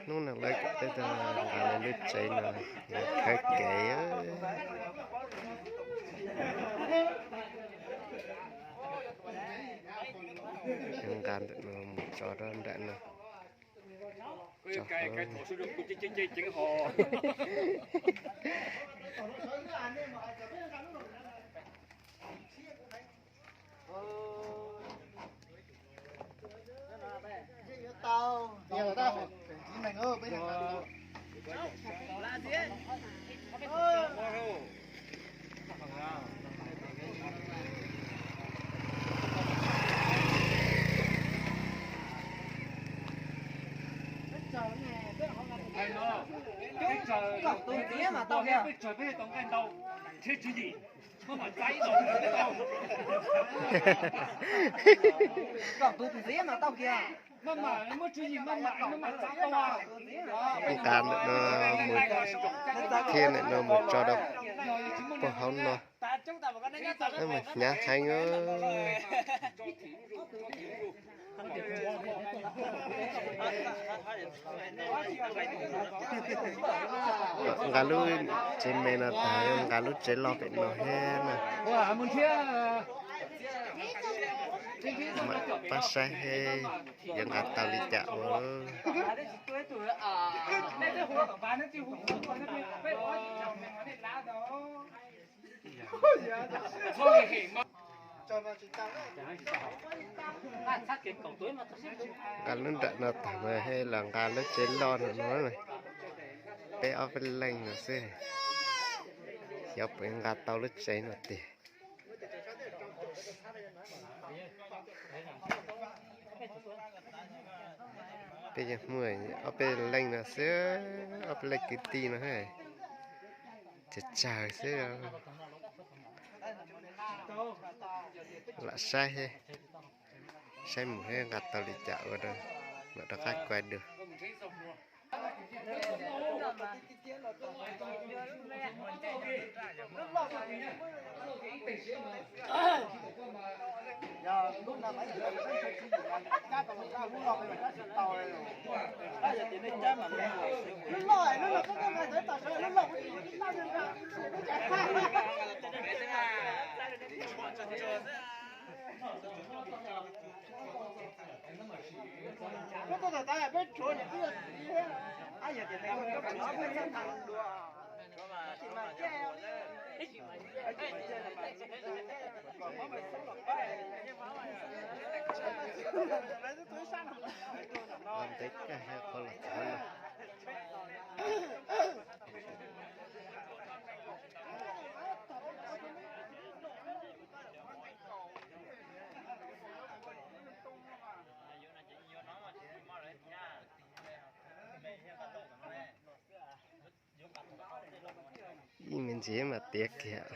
Hnub no lawv kuj teb tag nqa lawv lub tsev no, lawv khawb kev. Nqa ntawm no mus tso rau nram no. Teb chaws, teb chaws, teb chaws peb tau nqaij ntau, tshiab tswv yim, maj mam txav ib tau. Kom tus ntxiv mas tau kiag. Maj mam muab tswv yim, maj mam, maj mam txav tau. Nqa ntawm no mus, thiab ntawm no mus tso rau puag hauv no. Hnyav heev. Nqa lub tsev me no tag, nqa lub tsev loj pem no thiab na. Mam pab saib seb yuav nqa tau li cas ua. Nqa lub nram no tag mas los nqa lub tsev loj no no, peb ob peb leej no xwb, xyov puas nqa tau lub tsev no tiag. Peb cov Hmoob ob peb leej no xwb, ob peb leej kwv tij no, tsawg tsawg xwb. Lam saib, saib mus seb nqa tau li cas ua rau, mam rov qab kuaj dua. Ntev kawg qhov los txog no. Ib me ntsis mas tiav kiag.